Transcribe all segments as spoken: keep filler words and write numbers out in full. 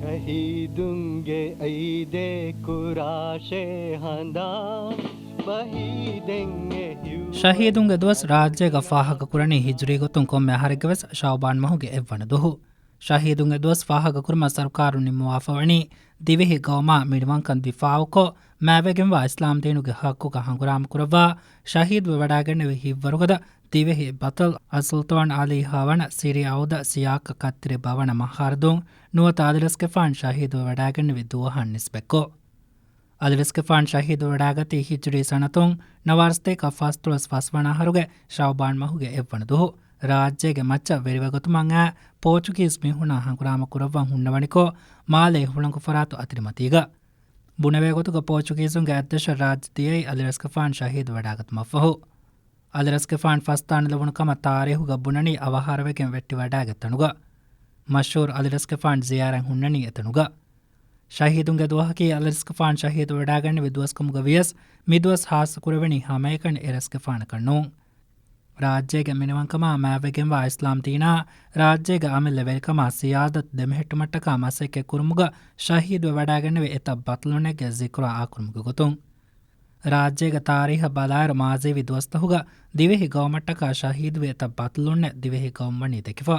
ޝަހީދުންގެ އައިދޭ ކުރާށޭ ހަނދާން ބަހީދެން އެ ހިއު- ޝަހީދުންގެ ދުވަސް ރާއްޖޭގަ ފާހަގަ ކުރަނީ ހިޖުރީ ގޮތުން ކޮންމެ އަހަރެއްގެ ވެސް ޝައުބާން މަހުގެ އެއްވަނަ ދުހު. ޝަހީދުންގެ ދުވަސް ފާހަގަ ކުރުމަށް ސަރުކާރުން ނިންމުވާފަވަނީ ދިވެހި ގައުމާ މިނިވަންކަން ދިފާއުކޮށް، މާތްވެގެންވާ އިސްލާމް ދީނުގެ ހައްޤުގަ ހަނގުރާމަ ކުރައްވާ، ޝަހީދުވެވަޑައިގެންނެވި ހިތްވަރުގަދަ ދިވެހި ބަޠަލް އަލް ސުލްޠާން ޢަލީ ހަވަނަ ސިރި އައުދަ ސިޔާކަ ކައްތިރި ބަވަނަ މަހާރުދޫން ނުވަތަ އަލިރަސްގެފާން ޝަހީދުވެވަޑައިގެންނެވި ދުވަހަށް ނިސްބަތްކޮށް. އަލިރަސްގެފާން ޝަހީދުވެވަޑައިގަތީ ހިޖުރީ ސަނަތުން ނަވާރަ ސަތޭކަ ފަންސަވީސް ފަސްވަނަ އަހަރުގެ ޝައުބާން މަހުގެ އެއްވަނަ ދުހު. ރާއްޖޭގެ މައްޗަށް ވެރިވެގަތުމަށް އައި ޕޯޗުގީސް މީހުނާ ހަނގުރާމަ ކުރައްވަން ހުންނަވަނިކޮށް، މާލޭ ހުޅަނގު ފަރާތު އަތިރިމަތީގަ. ބުނެވޭ ގޮތުގަ ޕޯޗުގީޒުންގެ އަތްދަށަށް ރާއްޖެ ދިޔައީ އަލިރަސްގެފާން ޝަހީދުވެވަޑައިގަތުމަށްފަހު. އަލިރަސްގެފާން ފަސްދާނެލެވުނު ކަމަށް ތާރީހުގަ ބުނަނީ އަވަހާރަވެގެން ވެއްޓިވަޑައިގަތް ތަނުގަ. މަޝްހޫރު އަލިރަސްގެފާން ޒިޔާރަތް ހުންނަނީ އެތަނުގަ. ޝަހީދުންގެ ދުވަހަކީ އަލިރަސްގެފާން ޝަހީދުވެވަޑައިގެންނެވި ދުވަސްކަމުގަ ވިޔަސް، މިދުވަސް ހާއްސަކުރެވެނީ ހަމައެކަނި އެރަސްގެފާނަކަށް ނޫން. ރާއްޖޭގެ މިނިވަންކަމާ މާތްވެގެންވާ އިސްލާމް ދީނާ، ރާއްޖޭގެ އަމިއްލަ ވެރިކަމާ ސިޔާދަތު ދެމެހެއްޓުމަށްޓަކާ މަސައްކަތް ކުރުމުގަ ޝަހީދުވެވަޑައިގެންނެވި އެތައް ބަޠަލުންނެއްގެ ޒިކުރާ އާކުރުމުގެ ގޮތުން. ރާއްޖޭގެ ތާރީހަށް ބަލާއިރު މާޒީވި ދުވަސްތަހުގަ ދިވެހި ގައުމަށްޓަކާ ޝަހީދުވި އެތައް ބަޠަލުންނެއް ދިވެހި ގައުމް ވަނީ ދެކިފަ.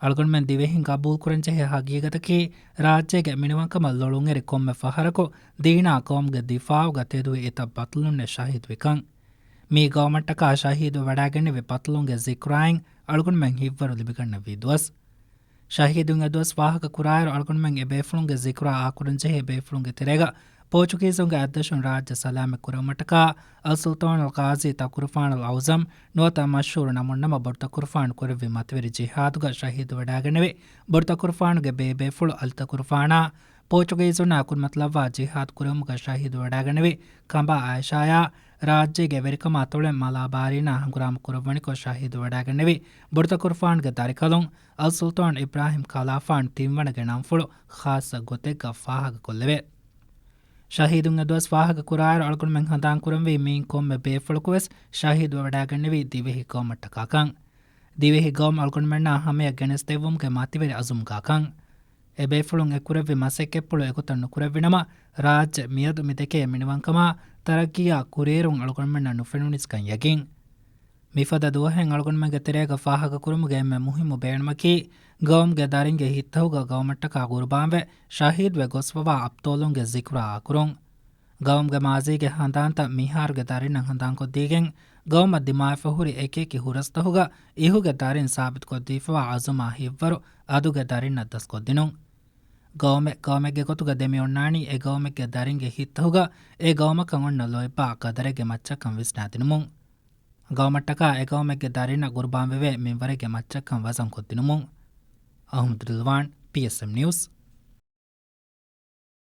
އަޅުގަނޑުމެން ދިވެހިން ގަބޫލުކުރަންޖެހޭ ހަގީގަތަކީ، ރާއްޖޭގެ މިނިވަންކަމަށް ލޮޅުންއެރި ކޮންމެ ފަހަރަކު ދީނާ ޤައުމުގެ ދިފާޢުގަ ތެދުވި އެތައް ބަޠަލުންނެއް ޝަހީދުވިކަން. މި ގައުމަށްޓަކާ ޝަހީދުވެވަޑައިގެންނެވި ބަޠަލުންގެ ޒިކުރާއިން އަޅުގަނޑުމެން ހިތްވަރު ލިބިގަންނަވީ ދުވަސް. ޝަހީދުންގެ ދުވަސް ފާހަގަ ކުރާއިރު، އަޅުގަނޑުމެން އެ ބޭފުޅުންގެ ޒިކުރާ އާކުރަންޖެހޭ ބޭފުޅުންގެ ތެރޭގަ ޕޯޗުގީޒުންގެ އަތްދަށުން ރާއްޖެ ސަލާމަތް ކުރެވުމަށްޓަކާ އަލް ސުލްޠާނުލް ޤާޟީ ތަކުރުފާނުލް އަޢުޒަމް ނުވަތަ މަޝްހޫރު ނަމުންނަމަ ބޮޑުތަކުރުފާނު ކުރެއްވި މަތިވެރި ޖިހާދުގަ ޝަހީދުވެވަޑައިގެންނެވި ބޮޑުތަކުރުފާނުގެ ބޭބޭފުޅު އަލިތަކުރުފާނާ، ޕޯޗުގީޒުންނާ ކުރިމަތިލައްވާ ޖިހާދު ކުރެވުމުގަ ޝަހީދުވެވަޑައިގެންނެވި ކަނބާ އާއިޝާޔާ، ރާއްޖޭގެ ވެރިކަމާ ތޮޅެއް މަލާބާރީނާ ހަނގުރާމަ ކުރައްވަނިކޮށް ޝަހީދުވެވަޑައިގެންނެވި ބޮޑުތަކުރުފާނުގެ ދަރިކަލުން އަލް ސުލްޠާން އިބްރާހިމް ކަލާފާން ތިންވަނަގެ ނަންފުޅު ޚާއްޞަ ގޮތެއްގަ ފާހަގަކޮށްލެވޭ. ޝަހީދުންގެ ދުވަސް ފާހަގަ ކުރާއިރު، އަޅުގަނޑުމެން ހަނދާން ކުރަންވީ މިއިން ކޮންމެ ބޭފުޅަކުވެސް ޝަހީދުވެވަޑައިގެންނެވީ ދިވެހި ގައުމަށްޓަކާކަން. ދިވެހި ގައުމު އަޅުގަނޑުމެންނާ ހަމަޔަށް ގެނެސްދެއްވުމުގެ މަތިވެރި އަޒުމުގާކަން. އެބޭފުޅުން އެކުރެއްވި މަސައްކަތްޕުޅު އެގޮތަށް ނުކުރެއްވިނަމަ، ރާއްޖެ މިއަދު މިދެކޭ މިނިވަންކަމާ ތަރައްގީއާ ކުރިއެރުން އަޅުގަނޑުމެންނަށް ނުފެނުނީސްކަން ޔަގީން. މިފަދަ ދުވަހެއް އަޅުގަނޑުމެންގެ ތެރޭގަ ފާހަގަކުރުމުގެ އެންމެ މުހިއްމު ބޭނުމަކީ، ގައުމުގެ ދަރިންގެ ހިތްތަހުގަ ގައުމަށްޓަކާ ގުރުބާންވެ، ޝަހީދުވެ ގޮސްފަވާ އަބްޠާލުންގެ ޒިކުރާ އާކުރުން. ގައުމުގެ މާޒީގެ ހަނދާންތައް މިހާރުގެ ދަރިންނަށް ހަނދާންކޮށްދީގެން، ގައުމަށް ދިމާވެފަ ހުރި އެކިއެކި ހުރަސްތަހުގަ އިހުގެ ދަރިން ސާބިތުކޮށްދީފަވާ އަޒުމާ ހިތްވަރު އަދުގެ ދަރިންނަށް ދަސްކޮށްދިނުން. ގައުމެއް ގައުމެއްގެ ގޮތުގަ ދެމިއޮންނާނީ އެ ގައުމެއްގެ ދަރިންގެ ހިތްތަހުގަ އެ ގައުމަކަށް އޮންނަ ލޯތްބާ ޤަދަރެއްގެ މައްޗަށްކަން ވިސްނާދިނުމުން. ގައުމަށްޓަކާ އެ ގައުމެއްގެ ދަރިންނަށް ގުރުބާންވެވޭ މިންވަރެއްގެ މައްޗަށްކަން ވަޒަންކޮށްދިނުމުން. އަޙްމަދު ރިޟްވާން، ޕީއެސްއެމް ނިއުސް.